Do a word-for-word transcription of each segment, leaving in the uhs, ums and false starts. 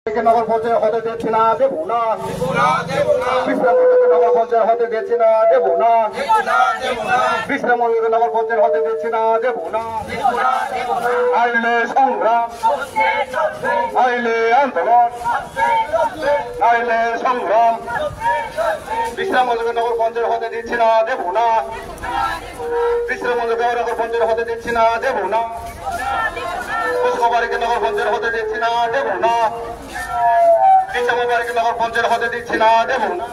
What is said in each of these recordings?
নগর পঞ্চায়েত হতে দিচ্ছি না, দেব না। বিশ্রাম মন্দিরকে নগর পঞ্চায়েত হতে দিচ্ছি না, দেব না। বিশ্রাম মন্দিরকে নগর পঞ্চায়েত হতে দিচ্ছি না, দেব না। আইলে সংগ্রাম, আইলে আন্দোলন, আইলে সংগ্রাম। বিশ্রাম মন্দিরকে নগর পঞ্চায়েত হতে দিচ্ছি না, দেব না। বিশ্রাম মন্দিরকে নগর পঞ্চায়েত হতে দিচ্ছি না, দেব না। পুষ্কবাড়িকে নগর পঞ্চায়েত হতে দিচ্ছি না, দেব না। নিজামাবাড়িকে নগর পঞ্চায়েত হতে দিচ্ছি না, দেব না।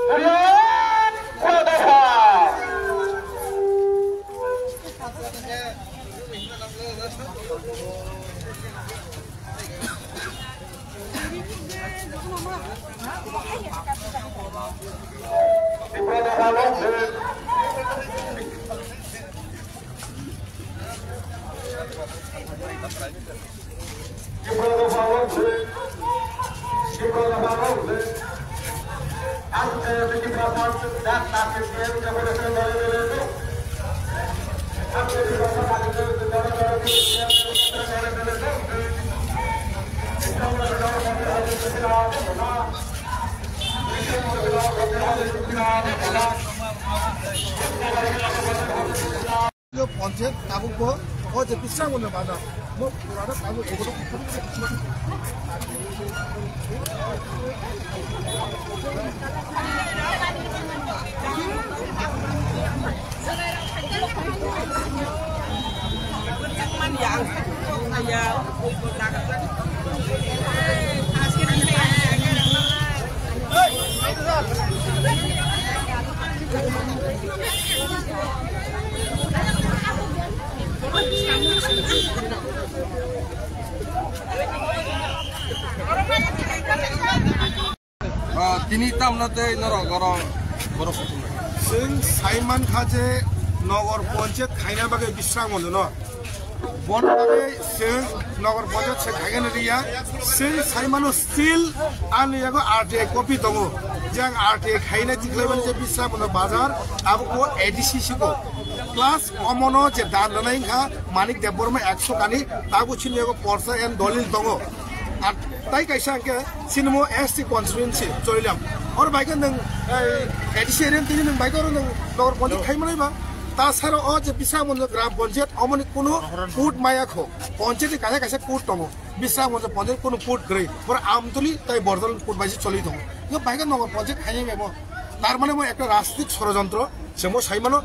ইউনিয়ন পুরো দফা। Yo, ponche tabuk bo o je bisrang mone bana mo purana tabuk. Ah, tini tamno tei norok oro borok kutung nai. Chwng saiman kha je nogor ponchayat khaina bagwi bisrang mono no. Bono bagwi chwng nogor ponchayat se khaigani riya. Chwng saimano still ani yago R T I copy tongo. Jang R T I khaina tikhlai mani je bisrang mono bazar abo ko A D C siko. Plus omono je dan rwnai wngkha Manik Debbarma ekso kani tago chini yago porsa and dolil tongo. Ar tai kaisa hwnkhe sinimo S T constituency Chorilam. Oro bai khe nwng, eh, A D C area tini nwng bai khe oro nwng nogor ponchayat khai manai ba. Ta saro o je bisrang mono gram ponchayat omoni kuno code maya kho. Ponchayat ni kaisa kaisa code tongo. Bisrang mono ponchayat kuno code kwrwi. Pura Amtuli tai Borjal code bai se choli tongo. Nw bai khe nogor ponchayat khai nai bo. Tar mane mo ekta rajnitik sorojontro. Chwngbo sai mano,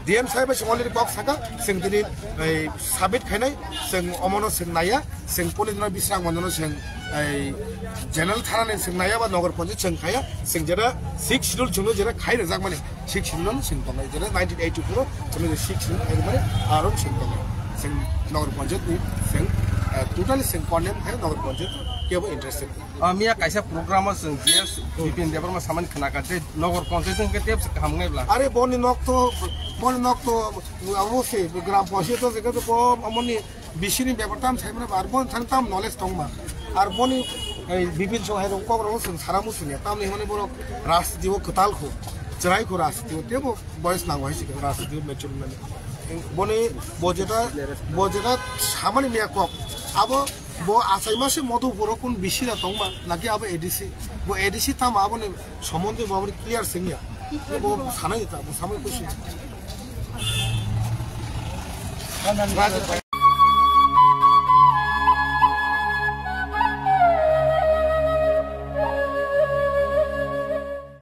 D M sahib bai chwng already kok saka, chwng tini, ei, submit khainai, chwng omono chwng naiya, chwng poni dino bisrang mono chwng, ei, general thanani chwng naiya ba nogor ponchayat chwng khaiya, chwng jera six schedule chwngno jera khai rwjak mani, six schedule no chwng tongnai, jera nineteen eighty-four o chwngno je six schedule khai rwmani, aro chwng tongnai. Chwng nogor ponchayat ni chwng, eh, totally chwng condemn khai nogor ponchayat kebo interested. Ah, miya kaisa program o chwng G S Bipin Debbarma samani khna kha, tei nogor ponchayat wngkhe tei kaham wngnai bwla. Are boni nok to, boni nok to, abo se gram ponchayat to, jekhe to bo amoni bisini bepar tam sai mane, ar boni thani tam knowledge tongma. Ar boni, ei, Bipin song hai rok kok rok chwng sara muchung ya, tamni hwnmani borok rajniti o kwtal kho, chwrai kho rajniti o, tebo boyes nango hai se rajniti o mature mani. Boni bo jeta, bo jeta samani miya kok, abo Bo achaima se Madhupuro kun bisi da tongma, naki abo A D C? Bo A D C tamo aboni somondi bo aboni clear sengya. Bo sanai ta, bo samai kusi.